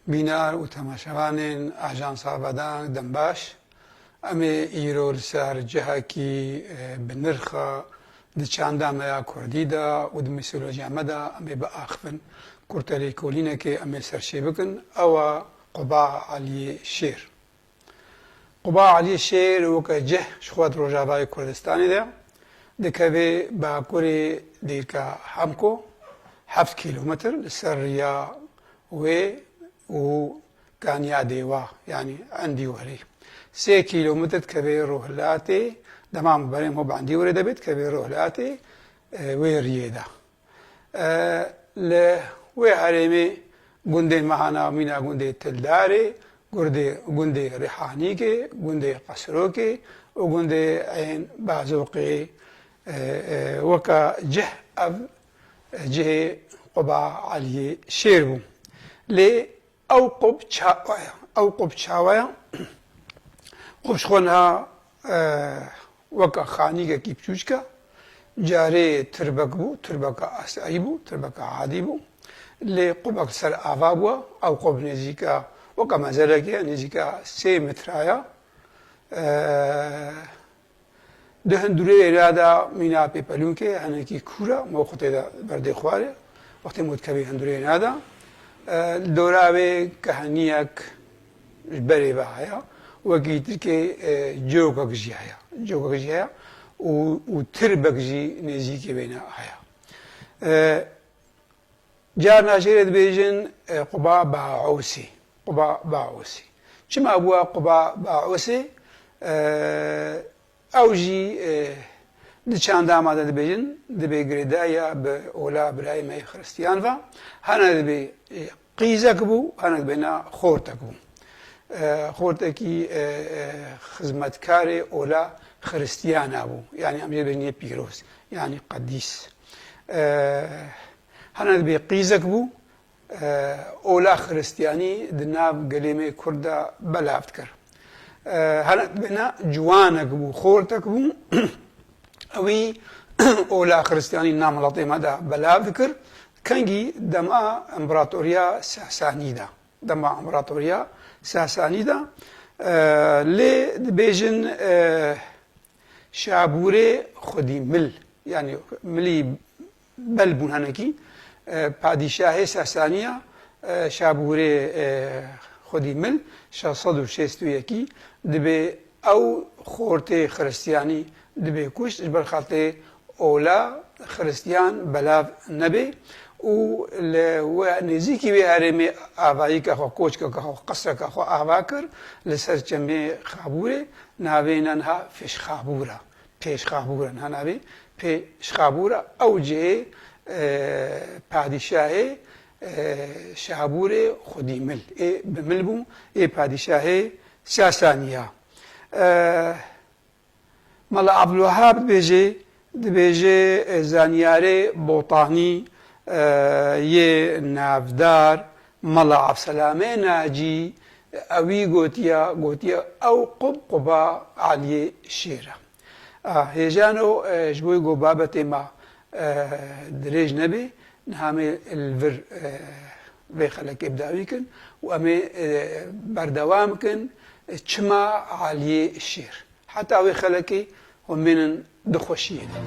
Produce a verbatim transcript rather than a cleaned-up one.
Bînar û temaşevanên Ajansa Abadan, dem baş. Em ê îro li ser cihekî, e, bi nirxa di çanda me ya kurdî de û di mîtolojiya me de em ê biaxivin. Kurtelêkolînekê em ê li ser şê bikin, ew e Quba Eliyê Şêr. Quba Eliyê Şêr weke cih ji xwe di Rojavayê Kurdistanê de dikeve bakurê dêrka Hemko, heft kîlometr li ser riya wê û Kaniya Dêwa, yanî Endî Werê. Sê kîlometr dikeve rojhilatê, dema berê ho bi Endî Werê de bê, dikeve rojhilatê, e, wê riyê de. E, li wê herêmê gundên me hene mîna gundê Tildarê, gundê, gundê Rîhanîkê, gundê Qesrokê û gundê Ên Bazoqê, e, e, weke cih ev, e, cihê Quba Eliyê Şêr bû. Lê ew qub çawa ye? Ew qub çawa ye? Qub ji xwe niha, e, weke xanîkekî biçûçik e. Carê tirbek bû, tirbeka asayî bû, tirbeka adî bû. Lê qubek li ser ava bû, ew qub nêzîka, weke mezelekê ye, nêzîka sê metra ye. E, Di hundirê êna de mîna pêpelûnkê, hinekî kûr e, moxitê de berdê xwarê, wextê mû dikevî hundirê êna de, e, li dora wê keheniyek ji berê ve heye, wekî tirkê, e, cokek jî heye. Cokek jî heye û, û tirbek jî nêzîkê wêne heye. E, Carna jê re dibêjin, e, Quba Baosê. Quba Baosê. Çima bûye Quba Baosê? E, ew jî, e, di çanda me de dibêjin, dibê girêdayî ye bi ola birayê me yê Xiristiyan ve. Hene dibê, e, qîzek bû, hene dibê na xortek bû. E, xortekî, e, e, xizmetkarê ola Xiristiyana bû. Yanî em jê dibêjin yê pîroz, yanî qedîs. E, Hene dibê qîzek bû, e, ola xiristiyanî di nav gelê me Kurd de belav dikir. E, hene dibê na ciwanek bû, xortek bû, ewî ola xiristiyanî na miletê me de belav dikir. Kengî dema împaratoriya Sasanî de. Dema împaratoriya Sasanî de, e, lê dibêjin, e, Şabûrê xwedî mil, yanî milî bel bûn hinekî, e, padîşahê Sasaniya, e, Şabûrê, e, xwedî mil, şeş sed û şêst û yekî, dibê ew xortê xiristiyanî dibê kuşt, ji ber xatirê ola xiristiyan belav nebê û li we nêzîkî wê herêmê avayîka xwe, koçkeka xwe, qesreka xwe ava kir li ser çemê Xabûrê, navê niha Fêşxabûr e. Pêşxabûr e, niha navê Pêşxabûr e. Ew cihê, e, padîşahê, e, Şabûrê xwedî mil. Ê bi mil bû, ê padîşahê Sasaniya. E, Mela Abdulwehab dibêje, dibêje, e, zanyarê botanî, e, yê navdar Mela Abselamê Nacî, e, ewî gotiya, gotiya ew qub quba Aliyê Şêr e. A, hêjano, e, ji bo ku babetê me, e, dirêj nebe, niha em ê li vir, e, vê xelekê bi dawî kin û em ê, e, berdewam kin, e, çima Aliyê Şêr. Heta wê xelekê hûn bênin di xweşiyê de.